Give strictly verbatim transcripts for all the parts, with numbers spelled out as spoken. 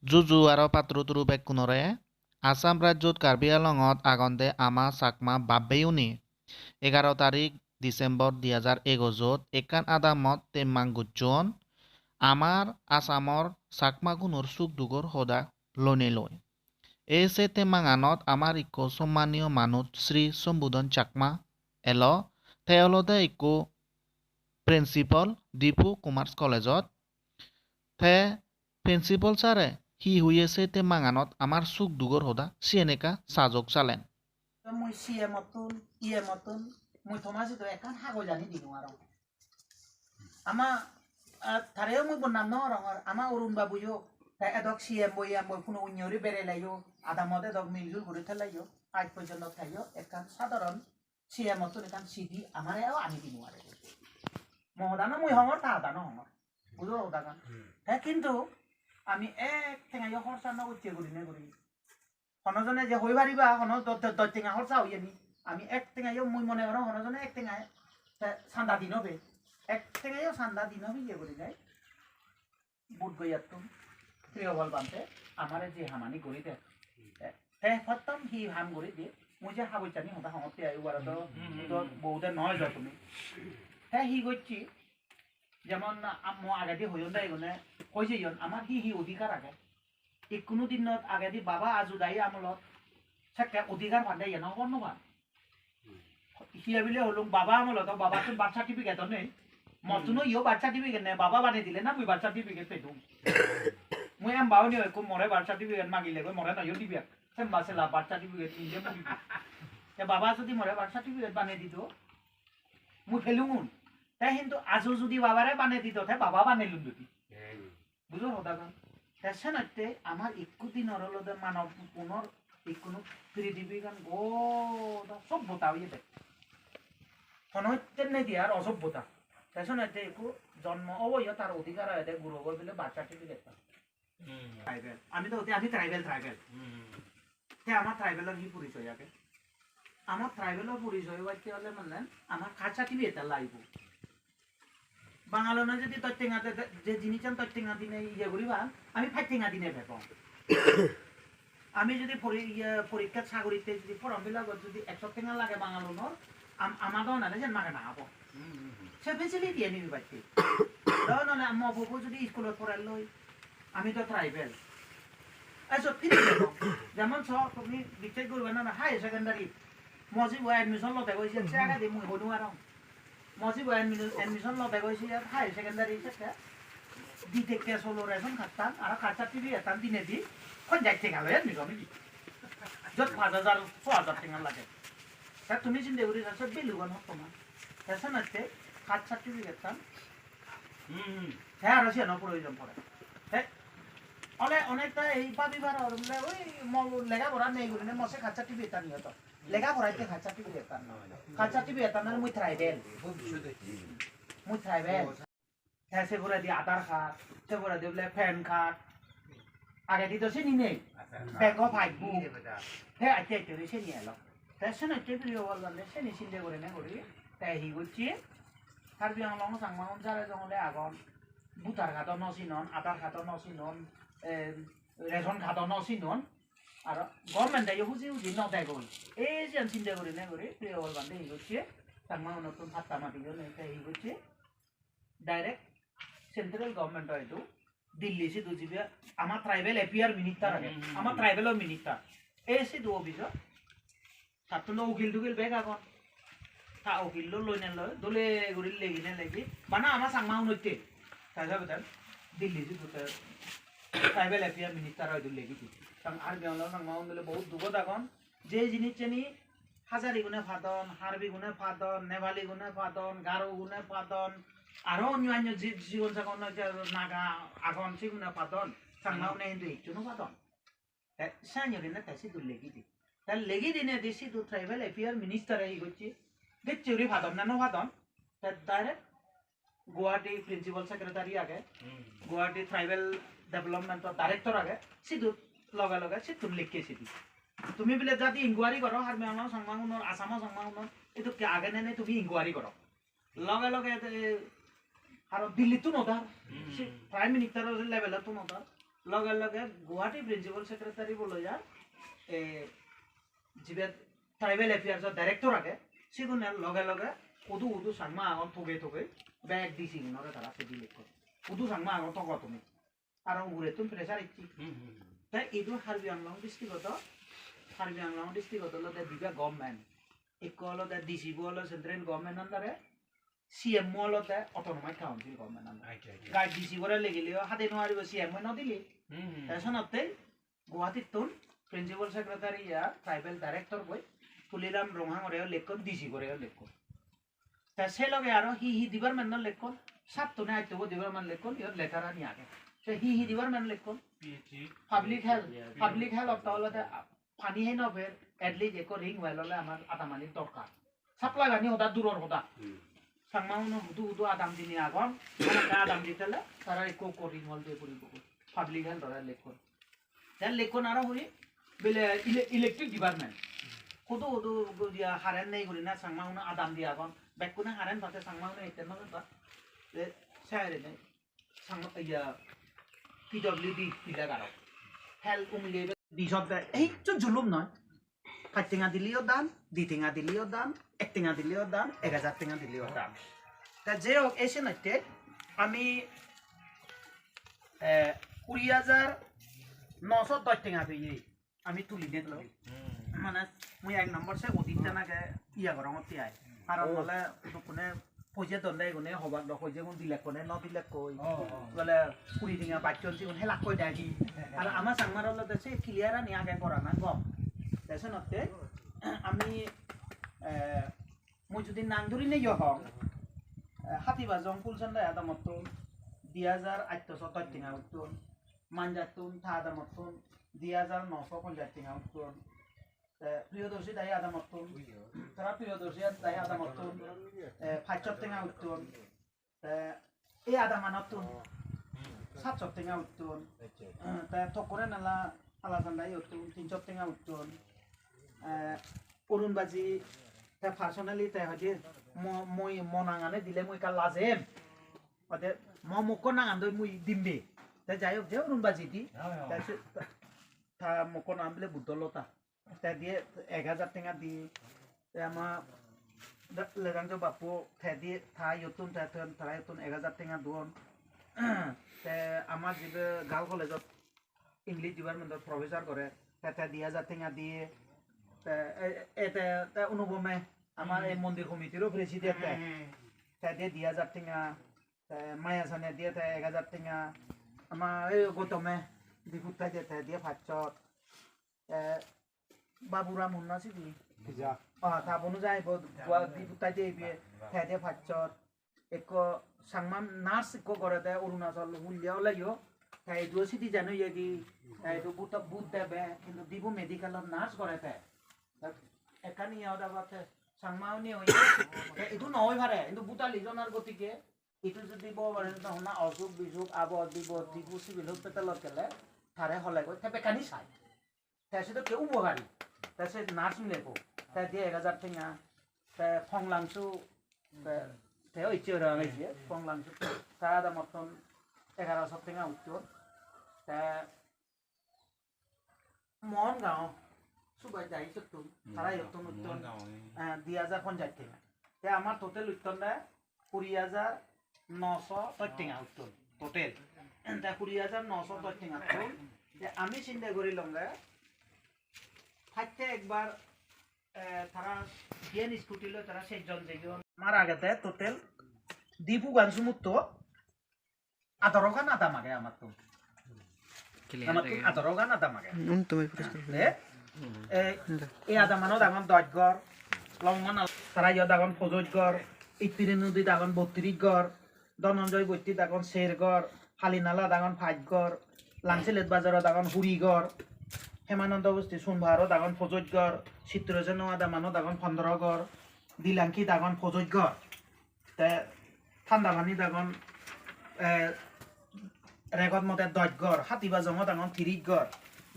Juju aro patturu turu bekkunore. Assam rajyot Karbi Anglongot agonde ama Chakma bab-bhei uni. Egaro tarik December dui hajar egojot ekkan adamot temmang gocchon. Amar Assamor Chakma gunor suk dugor hoda loinei loi. Ei se temmanganot amar ikko sommaniyo manuj Sri Sombudon Chakma elo. Te olode ikko principal Diphu Commerce College-ot. Te principal sir-e hi hoye se temmanganot amar suk dugor hoda, siyen ekka sajok salen. To mui C M ottun, E M ottun, mui toma sidu ekkan hagoj ani dino aro. Ama, ah, tareyo mui bonnam no gorongor, ama Arun babuyo, te edok C M boi, E M boi, puno unni guri bereleyo, adamot edok miljul guri theleyo, aaj porjonto teyo ekkan sadharon C M ottun ekkan sidi amare o ani dino are. Mo hodano mui hongor, ta hodano hongor. Bujo hodagan. Hmm. Te kintu ami ek tengayo horsa no gocche gurine guri. Hono jone je hoi pariba, hono do-, do-, dos tenga horsa oye ni. Ami ek tengayo mui mone gorong hono jone ek tenga te sanda di no pei. Ek tengayo sanda di no pei iye gurine. But goyattun Priyopal Bhante amare je hamani guri de. Te, te pottom hi ham guri de, mui je hagochani hoda hongotte ai, uara do, hmm, hmm, do hmm, boude noi jo tumi. Te hi gocche, jemon a-, mo agedi hoyon de igune, hoi jeyon, amar hi hi odhikar age. Ikkunu dinot agedi baba ajudai amolot sekke odhikar pande iyan hobor no pan. Hiye bile holung baba amolot to babattun birth certificate-o nei. Mottuno iyo birth certificate nei, baba banei dile na mui birth certificate pedung. Mui em bauni ekko more birth certificate magile goi more noyo dibe. Semba sela birth certificate inde mui dibe. Te baba jodi more birth certificate banei dito, mui pelungun. Te hintu ajo jodi babare banei dito, te baba baneilun jodi. Bujo hodagan? Te senotte amar ikko dinor olode manob gunor ikkunu prithibigan goda sobbota oyede. Hono hitte nei de ar osobbota. Te senotte ikko jonmo oboyo tar odhikar oyede guro goi bile birth certificate-tan. Hmm. Tribal. Ami do hotte ami tribal, tribal. Hmm. Te amar tribal-or hi porichoy age? Amar tribal-or porichoy obatte ole mane amar caste certificate-tan lagibo. Bangalune jodi doj tenga de, de, je jinissan doj tenga dine iye guriba, ami pach tenga dine pebong. Ami jodi pori-, iye, porikkat sagoritte jodi form fill up-ot jodi ekso tenga lage Bangalunor, am-, ama do nale jen magena obo. Hmm, hmm, hmm. Se facility ani batte. Do nale mo puobo jodi iskulot porelloi, ami do tribal. Eso firi debo. Jemon so tumi bichej guriba na higher secondary. Mojibo admission lode goi se, hmm, se agedi mui hoi no parong. Mojibo admi-, admission lode goi se higher secondary sekke. Di tekke solo ration card-tan aro caste certificate-tan dinedi ponjaj tenga loi admission oye. Jot pach hajar, so hajar tenga lage. Te tumi sinde guri so se value-gan hottoman. Te senotte caste certificate-tan. Hmm. Te aro siyano proyojon pore. Te ole onekta ei babi paror bole oi mo lega pora nei gurine mo se caste certificate-tan iye to. Lega pora itte caste certificate-tan noi. Caste certificate-tan noi, mui tribal. Mui tribal. Te se poredi Aadhaar card, se poredi bole pan card. Agedi do seni nei. Bank-o passbook. Te atte atte guri seni elo. Te senotte Priyopal Bhante seni sinde gurine guri. Te hi gocche? Karbi Anglong Changmagun jare jongole agon. Voter card-o no sinon, Aadhaar card-o no sinon, eh, ration card-o no sinon. Aro government-e yo huji huji no degoi. Ei jiyan sinde gurine guri Priyopal Bhante hi gocche? Changmagunottun patta madiyo nei, te hi gocche? Direct central government-o idu Delhi sidu jibe ama tribal affair minister age, hmm, hmm, ama hmm, tribal-o minister. Ei sidu office-o tattun do ukil dukil bek agon. Ta ukil lo loine loi dole guri legine legi. Bana ama Changmagunotte. Ta jabe tan Delhi sidu te tribal affair minister-o idu legi di. Tang Karbi Anglong Changmagun dole bahut dugot agon. Je jinisseni Hajari gune padon, Karbi gune padon, Nepali gune padon, Garo gune padon, aro onyo onyo ji-, jigon jagon je Naga agon sigune padon, Changma gune hintu hissu no padon. Te siyani gurinei te sidu legi di. Te legi dinei di sidu tribal affair minister-e hi gocche, gecche guri padon na no padon, te direct Guwahati principal secretary age, hmm, Guwahati tribal development-o director age, sidu loge loge sittun likke sidi. Tumi bile jadi inquiry goro, Karbi Anglong Changmagunor, Assam-o Changmagunor, edokke age ne nei tumi inquiry goro. Loge loge te aro Delhi-ttun order, hmm, si Prime Minister-o level-ottun order. Loge loge Guwahati Principal Secretary bo loi jar, e, jibe Tribal Affairs o Director age, sigune loge loge hudu hudu Changma agon toge toge, bek D C gunore tara sedi lekkon. Hudu Changma agon togo tumi. Aro ugurettun pressure icche. Hmm, hmm, hmm. Te idu Karbi Anglong district-ot, Karbi Anglong district-ot olode dibe government. Ekko olode D C bo olode central government under-e, C M o olode autonomous council government under. Acha, acha. Gai D C bore legileo hade no aribo, C M o no dile. Hmm, hmm. Te sonotte Guwahatittun principal secretary ya tribal director boi Tuliram Ronghang-ore lekkon, D C bore lekkon. Te se loge aro hi hi department-o lekkon, sattone attobo department lekkon, iyot letter ani age. Se hi hi department lekkon? P H E. Public health, public health-otte olode pani hei no per, at least ekko ring well ole amar adamani dorkar. Supply pani hoda duror hoda. Hmm. Changma uno hudu hudu adam dini agon, hamakkai adam ditele tara ekko ekko ring well de puribo. Public health-ore lekkon. Te lekkon aro huri bile ele-, electric department. Hudu hudu guriya current nei guri na Changma uno adam di agon. Bekkune current pate, Changma uno ette no pa. Te sare nei. Changma iya P W D pillar aro. Hel umile be bisot be. Ei to julum noi. Pach tenga dileyo dan, di tenga dileyo dan, ek tenga dileyo dan, ek hajar tenga dileyo dan. Ta je hok, ei senotte ami, eh, kuri hajar noso dos tenga peye ami tuli ne tuli. Hmm. Mane mui ek nombor se audit-tan age iya gorongotte ai. Karon ole hudukkune poije donde igune hobak do, poijegun dilekkone no dilekkoi. Oh, oh. Bole kuri tenga bacchon sigun helakkoi dagi. Ar ama Changmar olode se clear ani age gorana gom. Te senotte ami, eh, mui judi nang dhuri neyo hong, eh, Hati Bajong Kulsonda adamottun di hajar attoso dos tenga uttun, Manjattun ta adamottun di hajar noso ponjaj tenga uttun, te Priyodarshi dai adamottun, tara Priyodarshi dai adamottun, eh, pachsot tenga uttun, te ei adamanottun satso tenga uttun, te tokkore nala Alasanda iyottun tinso tenga uttun, eh, Urunbaji te personally te hoide mo-, mui mo nangane dile mui ekka lajem. Hoide mo mokko nangan doi mui dimbe. Te jai hok je Urunbaji di. Te se, ta mokko nangan bile Buddho Lota. Te diye ek hajar tenga di. Te ama da-, Leganjo bappu te diye ta iyottun te ton, tara iyottun ek hajar tenga duon. Te ama jibe Girls College-ot English department-ot professor gore, te, te di hajar tenga diye. Te e, e, te, te Onubome, ama ei mondir committee-ro president te. Hmm. Te diye di hajar tenga. Te Maya Sane diye te ek hajar tenga. Ama ei Gautame, Diputtai diye, te diye pachsot. Te Babu Ramon na sidi? Pija. Ah, ta bonu jai bo, dua Diputtai diye ibe, te diye pachsot. Ekko Changma nurse ekko gore de Arunachal hulle oleyo, te idu citizen oye gi, te idu vote, vote debe, hintu dibu medical-ot nurse gore te. Te ekkan iye oda ba te Changma une oye, te idu no oi pare, hintu vote ali jonar gotike, idu judi bo pare to honna osuk bisuk, abot bibot dibu civil hospital-ot gele, tare hole goi, te bekkani sai. Te sedokke upokari. Te se nurse milebo. Te diye ek hajar tenga. Te Phonglangsu, te, te oi icche aro age je, Phonglangsu. Te adamottun egaroso tenga utton. Te Mohan Gaon, Subai dai sottun, tara iyottun utton, eh, di hajar ponjaj tenga. Te amar total utton de kuri hajar noso dos tenga utton total. Te kuri hajar noso dos tenga utton. Te ami sinde gorilonge, fatte ekbar, eh, tara iyen scooty loi tara sejjon jeyon. Amar agede total di pugan sumutto adorogan adam age amattun. Clear amattun dege. Adorogan adam age. Nun tumi poriskar guri. Eh? Eh, ei adamanot agon dos ghor, Longmana tara iyot agon pojoj ghor, Ittiri nodit agon bottiris ghor, Dhananjay Boittit agon ser ghor, Halinala agon pach ghor, Langsilet Bazarot agon huri ghor, Hemananda Bosti Sunpaharot agon pojoj ghor, Chitrajano adamanot agon pondro ghor, Dilangkit agon pojoj ghor. Te Thandapani dagon, eh, record mote dos ghor, Hatibajongot dagon tiris ghor,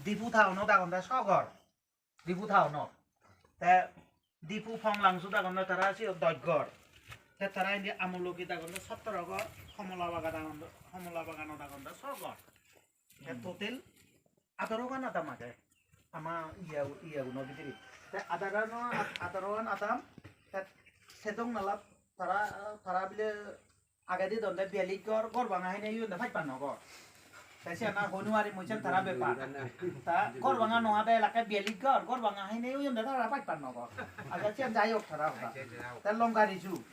Dipu town-ot dagon de so ghor, Dipu town-ot. Te Dipu Phonglangsu dagon de tara siyot dos ghor. Te tara indi Amoloki dagon de sottoro ghor, Homola Bagan dagon de, Homola Baganot dagon de so ghor. Te Total adharogan adam age ama iya, iyaguno bidire. Te adharogan, adharogan adam, te sedok nala tara, tara bile agedi donde biyalis ghor, ghor banga hine oyonde pachpanno ghor. Te siyan ar hoi no parim mui, siyan tara bepar. Ta ghor banga no ade elakke biyalis ghor, ghor banga hine oyonde tara pachpanno ghor. Acha siyan jai hok tara hoda. Te Longarisu,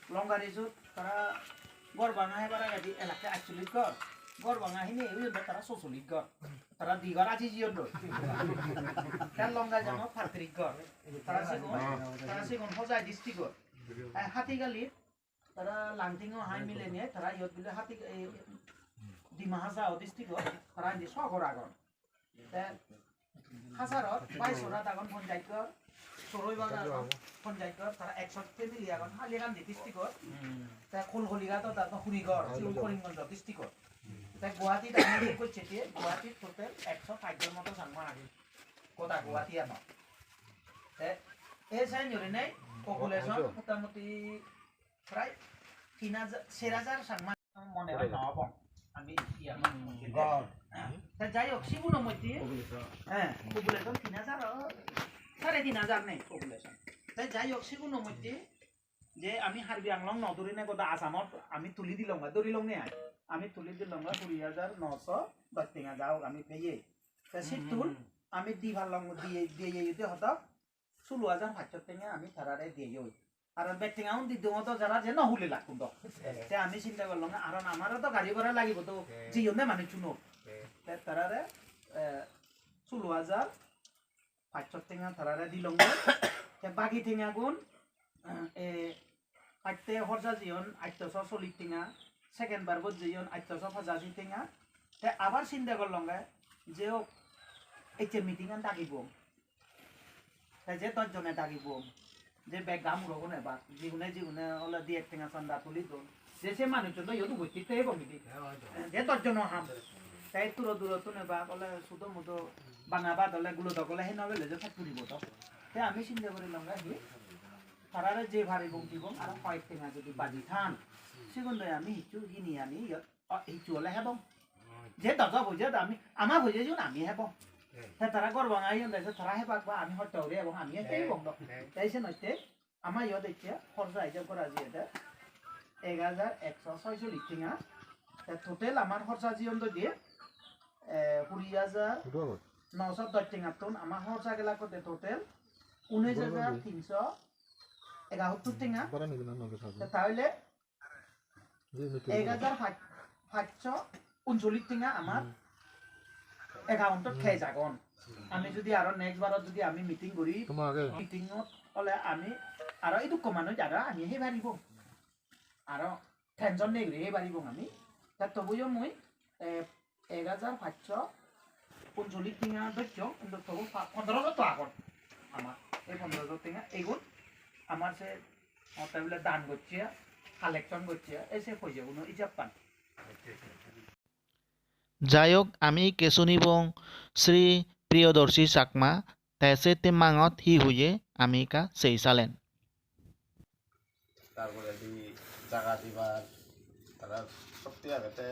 Longarisu tara ghor banga hebar agedi elakke aitchollis ghor, ghor banga hine oyonde tara soisollis ghor. Tara di ghor aji jiyon doi. Te Longarisu no patris ghor. Tara sigun, tara sigun Hojai district-ot. Te Hatigalit tara Langting-o hai milenei tara iyot bile Hati, ei, Dima Hasao district-ot tara indi so ghor agon. Te Hasarot Baisora agon ponjaj ghor, Soroi Bazar agon ponjaj ghor, tara ekso family agon Hailakandi district-ot. Te Kolkoligat agon huri ghor, sigun Karimganj district-ot. Te Guwahati agon ekko chete, Guwahati total ekso pach ghor moto Changma age. Goda Guwahati ano. Te ei side gurinei population motamuti prai tin hajar, ser hajar Changma mone hoi no obong. Ami iya. Te jai hok, siguno moddhe, eh, population tin hajar, sare tin hajar nei population. Te jai hok, siguno moddhe je ami Karbi Anglong no dhurine goda Assamot ami tuli dilonge, dhurilonge ai. Ami tuli dilonge kuri hajar noso dos tenga, ja hok ami peye. Te sittun ami di parlong, diye, diye, diye hodo sulo hajar pachsho tenga ami tarare diyei. Aro bek tenga undi dongo do jara je no hule lakkun do. Te ami sinta gorlong, aro amaro do gari bhara lagibo do, jiyonde manuchchuno. Te tarare, eh, sulo hajar pachsho tenga tarare dilong. Te bagi tengagun, eh, Patte horja jeyon aatso sollis tenga, second bar bot jeyon aatso pajashi tenga. Te abar sinde gorlonge je ok, ecche meeting an dagibong. Te je dosh jone dagibong, je bek gamuro gune ba, jigune jigune ole di ek tenga chanda tuli don. Je se manuchun do iyot ubosti te ebong idi. Je dosh jono ham. Te turo duro tune ba ole sudo mudo bana bad ole gulo dok ole he no gele je pet puribo do. Te ami sinde gorilonge hi? Tarare je paribong dibong, aro hoyek tenga jodi baji than, sigun loi ami hissu hini ani iyot, o, hissu ole hebong. Je dojo bo, je ami, ama boje jun ami hebong. Te tara gor banga iyon de, se tara hebak ba ami hosto guri hebong, ami ette hebong do. Te se notte ama iyot ecche horja ijeb gora jiyede ek hajar ekso soisollis tenga. Te total amar horja jiyon do diye, eh, kuri hajar noso dosh tengattun amar horja gelak de total unis hajar tinso egahattor tenga. Te tahole ek hajar pach-, pachso unsollis tenga amar account-ot cash agon. Ami jodi aro next barot jodi ami meeting guri, meeting-ot ole ami aro idukko manuj aro ami hei paribo. Aro tension nei guri hei paribong ami. Te tobuyo mui, eh, ek hajar pachso ponsollis tenga dhochchong, hintu tobu pa-, pondroso to agon amar. Ei pondroso tenga egun amar se hotte bile dan gocche, collection gocche, ei se poisaguno ijab pan. Jai hok, ami ikke sunibong Sri Priyodarshi Chakma, te se temmangot hi hoye ami ekka sei salen. Tar poredi jaga dibar tara shokti age, te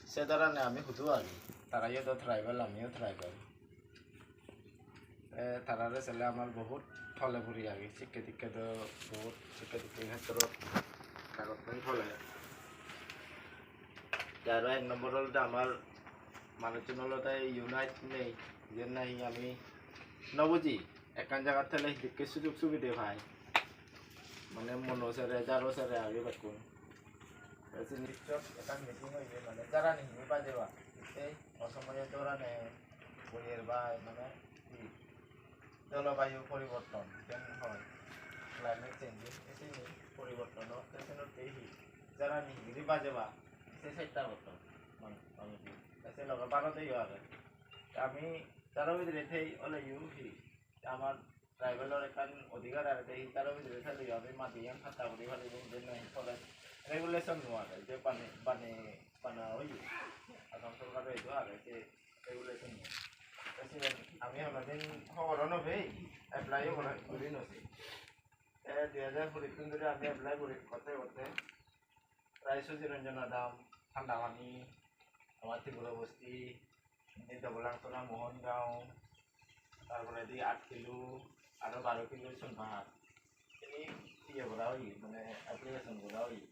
se dharane ami hudu agi. Tarayo do tribal, amiyo tribal. Te tarare sele amar bohut tole puri agi, sikke dikke do bohut sikke dikke khetrot kagottun tole. Te aro ek nombor olode amar manuchun olode unite nei, jen nahi ami no buji, ekkan jagat thele hidikke sujog subide pai, mane mono sere, jaro sere agi bekkun. Te sini ekkan meeting oye, mane jarani hini bajeba, ei osomoye dorane boyer bai, mane hi jolobayu poriborton jen hoi, climate change, ei sini poriborton o, te senotte hi jarani hini bajeba, se chesta gotton mane, mane hi, te se loge Bharoteyo age. Te ami jaro bidire thei oleyo hi, amar tribal-or ekkan odhikar age, te hi taro bidire theleyo ami madiyan patta guri paribo, iben nahi forest regulation-o age, je bane, bane bana oye, Assam sorkaro idu age se regulation-o. Te siben ami honodin hobor-o no pei, apply-o gora-, guri no sei. Te dui hajar kuri-tun dhuri ami apply guri, gotte gotte prai Sujir Ranjan Adam, Thanda Pani, amar Tripura Bosti, Indi Dobolangtona, Mohon Gaon, tar poredi aat kilo, aro baro kilo son pahar. Sini iye gora oye, mane application gora oye.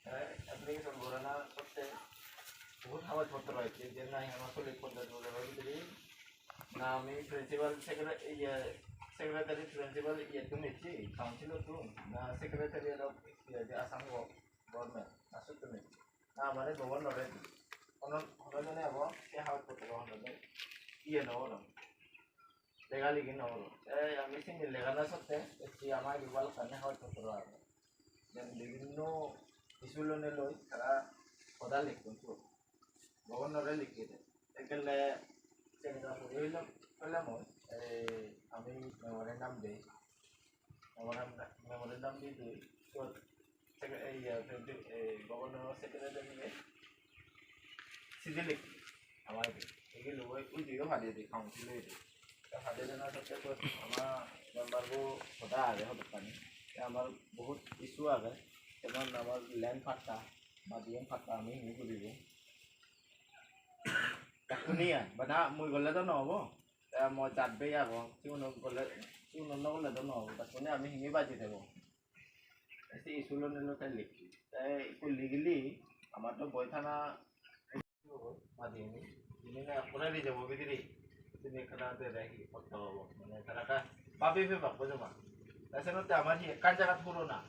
Te application gorana sotte bohut hagoj potro ecche, je nahi ama sollis ponjash bojor bidire na ami principal secretary, iye, secretary principal iyettun ecche, council-ottun, na secretary of iye je Assam go-, government, na sottun ecche. Na amare governor-e di. Hono, hono jone ebo se hagoj potro hono jone iye no goron. Lega legi no goron. Te ami sini lega na sotte, ecche ama idu balokkani hagoj potro age. Jen bibinno issue lonei loi tara hoda likkon siyot. Governor-e likki de. Ekkele seni ka puri hoilem, hoilem mui, ei, ami memorandum dei. Memorandum, memorandum di dei. Siyot sec-, ei, iye, ei, governor secretary-e sidi likki. Ama idu. Ei logoi udiyo padi de, council-o idu. Te padi dena sotte to ama member-bo hoda age hodokkani. Te amar bohut issue age. Jemon amar land patta, madiyan patta ami hini guribo. Ekkuni ai, bana mui gorle do no obo. Te mo jat bei agon, sigun gorle, sigun no gorle do no obo. Ekkuni ami hini baji debo. Te se issue lonei loi te likki. Te ikko ligili, amar to boi thana madi hini. Hini na ekkore rijebo bidire. Sini ekkana dede hi hotte obo. Mane tara ekka babi pebak, bujo ma. Te senotte amar hi ekkan jagat puro na.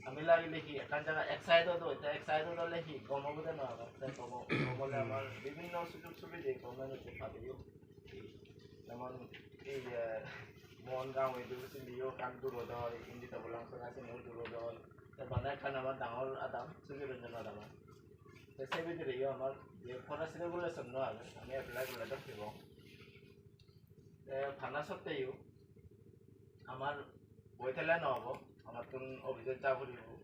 Ami lagile hi ekkan jaga ek side-ot oi, te ek side-ot ole hi gom obo de no aro, te gom o-, gom ole amar bibinno sujog subide government-otte padeyo. Jemon ei, eh, Mon Gaon idu sindiyo ekkan durot oi, indi Dobolangtona siniyo durot oi. Te bana ekkan amar dangor adam, Sujiranjan adam. Te se bidireyo amar je forest regulation no age, ami apply gorle dok pebong. Te pana sotteyo amar boi thele no obo, amattun office-ot ja puribo.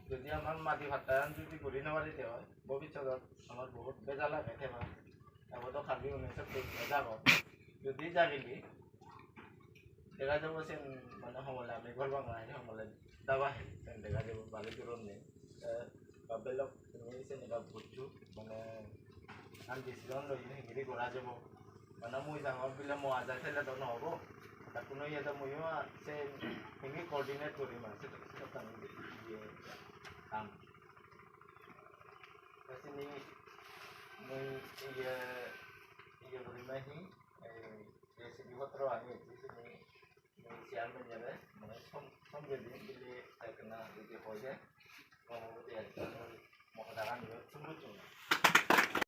Jodi amar madi pattayan jodi guri no paride oi, bobissodot amar bohut bejal age theba. Ebo do Karbi une sotte jagon. Jodi jagile dega jabo sen mane homole ami gor bango ai homole daba he sen dega jabo bari durot nei. Te bab belok tumi seni bab buccho mane an decision loi hingiri gora jabo. Mane mui jangor bile mo ajai thele do no obo. Takkuno iye do muiyo se hingi coordinate guri mane se, se, se, iye kam. Te sini mui iye, iye guri mane hi, ei, ei sini potro ani ecche sini mui chairman-ore mane som-, somjei di bile ekkena jodi hoi de, gom obo de ekkan mui mo hodagan ibe sumbuchung.